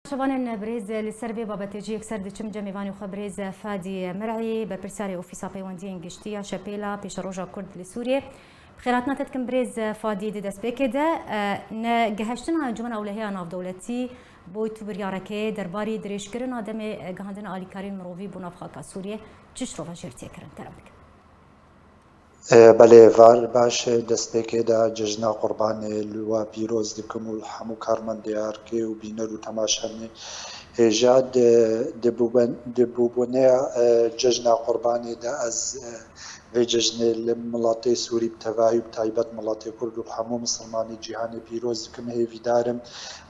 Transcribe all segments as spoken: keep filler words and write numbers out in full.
Şevanên birêz, li ser vê babetê jî yekser diçim cem mêvanê xwe birêz Fadî Mir'î, berpirsiyarê Ofîsa Peywendiyên Giştî ya Şepêla Pêşeroja Kurd li Sûriyê. Bi xêrhatina te dikim birêz Fadî. Di destpêkê de, e, ne gihiştina Encûmena Ewlehiya Navdewletî bo tu biryarekê derbarî dirêjkirina demê, e, gihandina alîkariyên mirovî bo nav xaka Sûriyê çi şirova jê re tê kirin? Kerem dikim. E, belê, var baş e, destpêkê de cejna Qurbanê li we pîroz dikim û li hemû karmendê erkê û bîner û temaşenê hêja di, di bûben-, di bûbûneya, e, cejna Qurbanê de ez, e, vê cejnê li miletê Sûrî bi tevahî û bi taybet miletê Kurd û hemû misilmanê cîhanê pîroz dikim. Hêvîdar im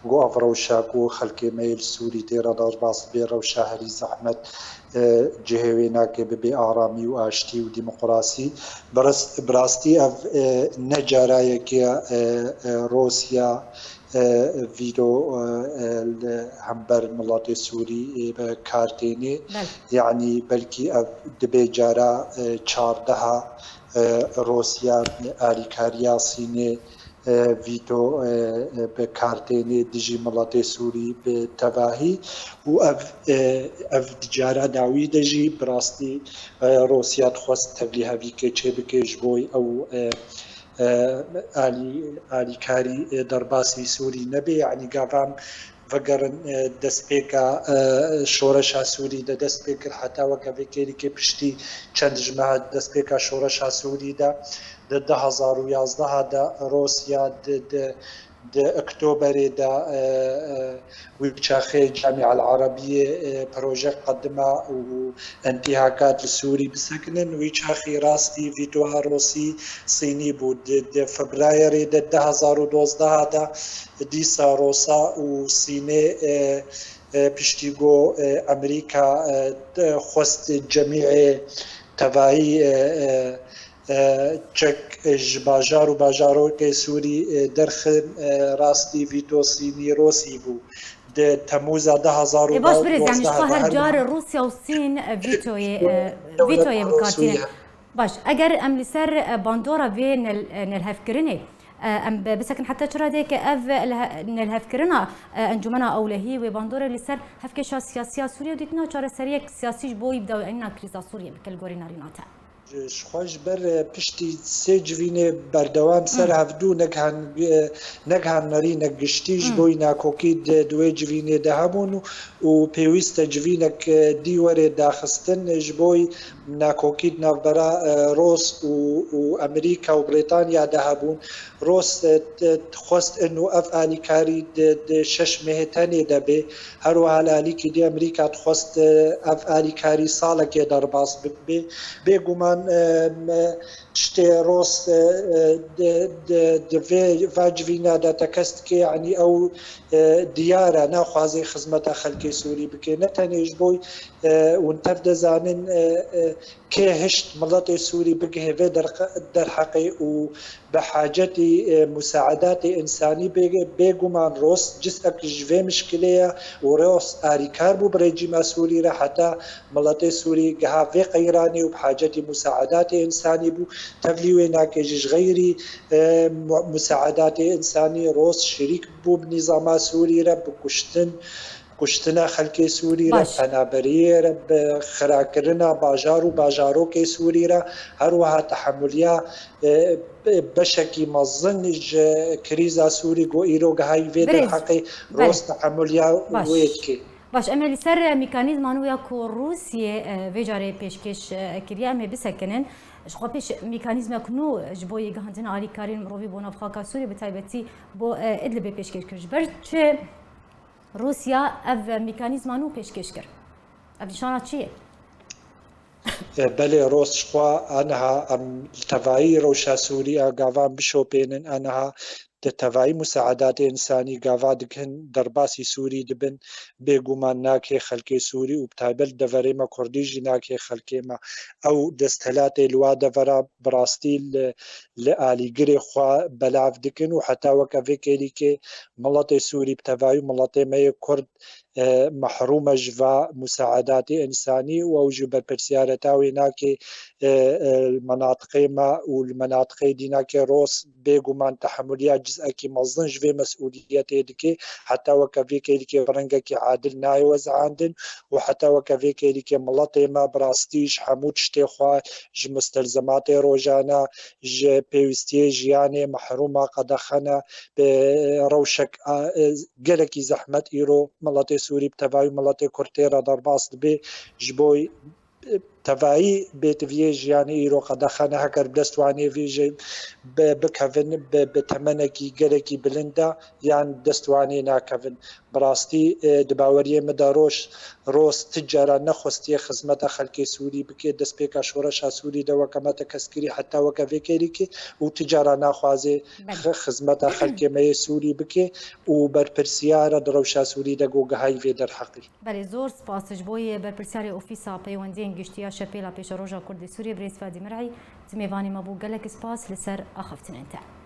ku ev rewşa ku xelkê me yê li Sûrî tê re derbas bê, rewşa herî zehmet, e, cihê wê nake bibê aramî û aştî û demokrasî. Bi rast-, bi rastî ev, e, ne cara yekê ye, e, e, Rûsya, e, vîto, e, e, li hember miletê Sûrî, e, bi kar tênê. Belê. Yanî belkî ev dibe cara, e, çardeha, e, Rûsya alîkariya Sînê, e, vîto, e, e, bi kar tênê dijî miletê Sûrî bi tevahî û ev, e, ev di cara dawî de jî bi rastî, e, Rûsya dixwest tevlîhevîkê çêbike ji bo ew, e, e, alî-, alîkarî, e, derbasî Sûrî nebe. Yanî gavan vegerin, e, destpêka, e, şoreşa Sûrî de dest pê kir, heta weke vê kêlîkê piştî çend ji meha destpêka şoreşa Sûrî de, di du hezar û yazdeh de Rûsya di, di, di Oktoberê de, e, e, wî çaxê Camia El Arabiyê, e, proje qedima û entîhakat li Sûrî bisekinin. Wî çaxî rastî vîtoa Rûsî Sînî bû. Di, di Febrayerê de du hezar û dozdeh de dîsa Rûsa û Sînê, e, e, piştî ku, e, Amerîka, e, de xwest cemîê tevahî, e, e, e, çek ji bajar û bajarokê Sûrî, e, derxin, e, rastî vîto Sînî Rûsî bû. Di Temûza du hezar û dozdeh de. Ê baş birêz, yanî ji xwe her car Rûsya û Sîn, e, vîtoyê, e, vîtoyê bi kar tînin. Baş, eger em li ser, e, bandora vê nel-, e, nelhevkirinê, e, em bi-, bisekin heta çi radeyeke ev, e, lehe-, nelhevkirina, e, Encûmena Ewlehî wê bandorê li ser hevkêşa siyasî ya Sûriyê û dîtina çareseriyek siyasî ji bo îbdawîanîna krîza Sûriyê bike li gorî nerîna te? Ji xwe ji ber, e, piştî sê civînê berdewam ser hevdû negihan, e, negihan merînek giştî ji bo nakokî di, di wê civînê de hebûn û, û pêwîst e civînek, e, dî were daxistin ji bo nakokî di navbera, e, Rûs û, û Amerîka û Brîtanya de hebûn. Rûs, e, t-, dixwest inu ev alîkarî di, di şeş mehê tenê de bê. Her wiha li alîkî dî Amerîka dixwest, e, ev alîkarî salekê derbas bibe. Bêguman, e, me, tiştê Rûs, e, e, di, di, di vê, va civîna de tekez dike, yanî ew, e, diyar e, naxwaze xizmeta xelkê Sûrî bike. Ne tenê ji bo, e, hûn tev dizanin, e, e, kê hişt miletê Sûrî bigihe vê derxe-, derheqê û bi hacetî, e, musaedatê însanî bê, bêguman Rûs cizek ji vê mişkilê ye û Rûs alîkar bû bi rejîma Sûrî re heta miletê Sûrî giha vê qeyranê û bi hacetî musaedatê însanî bû. Tevlî wê nake jî ji xeyrî, e, mu-, musaedatê însanî Rûs şirîk bû bi nîzama Sûrî re, bi kuştin, kuştina xelkê Sûrî re, penaberiyê re, bi xirakirina bajar û bajarokê Sûrî re, her wiha tehemûliya, e, be-, beşekî mezin ji krîza Sûrî ku îro gihayî vê derheqê Rûs tehemûliya wê dike. Baş, em ê li ser mîkanîzma nû ya ku Rûsiyê, e, vê carê pêşkêş, e, kiriye, em ê bisekinin. Ji xwe pêş mîkanîzmek nû ji bo yê gihandina alîkariyên mirovî bo nav xaka Sûriyê, bi taybetî bo, e, Idlibê pêşkêş kir. Ji ber çi Rûsya ev mîkanîzma nû pêşkêş kir? Ev nîşana çi ye? E, belê, Rûs ji xwe aniha em li tevayî rewşa Sûrî a gavan bişopênin, aniha di tevayî musaedatê însanî gava dikin derbasî Sûrî dibin, bêguman nake xelkê Sûrî û bi taybet deverê me Kurdî jî nake xelkê me. Ew desthilatê li wa devera bi rastî li, li alîgirê xwe belav dikin û heta weke vê kêlîkê miletê Sûrî bi tevayî û miletê me yê Kurd, e, mehrûm e ji va musaedatê însanî û ew jî berpirsiyareta wê nake, e, e, li menatiqê me û li menatiqê dî nake. Ros bêguman tehemuliya ciz'ekî mezin ji vê mesûliyetê dike. Heta weke vê kêlikê bi rengekî adil nayê wezeandin û heta weke vê kêlikê miletê me bi rastî ji hemû tiştê xwe, ji mustelzematê rojane, ji pêwîstiyê jiyanê mehrûma qedexe ne. Bi rewşek, a, e, gelekî zehmet îro miletê Sûrî bi tevayî miletê Kurd tê re derbas dibe. Ji bo tevayî bêtiviyê jiyanê îro qedexe ne, heger bi dest wanê vê jî bi-, bikevin, bi, bi temenekî gelekî bilind de, yan dest wanê nakevin. Bi rastî, e, di baweriyê min de roj, Ros ti cara nexwestiye xizmeta xelkê Sûrî bike, destpêka şoreşa Sûrî de weke me tekez kirî heta weke vê kêlikê û ti cara naxwaze Belê. xi-, xizmeta xelkê me yê Sûrî bike û berpirsiyar e di rewşa Sûrî de ku gihayî vê derheqî. Belê, zor spas ji bo yê berpirsiyarê Ofîsa Peywendiyên Giştî ya Şepêla Pêşeroja Kurd ê Sûriyê, birêz Fadî Mir'î, tu mêvanê me bû, gelek spas li ser axaftinên te.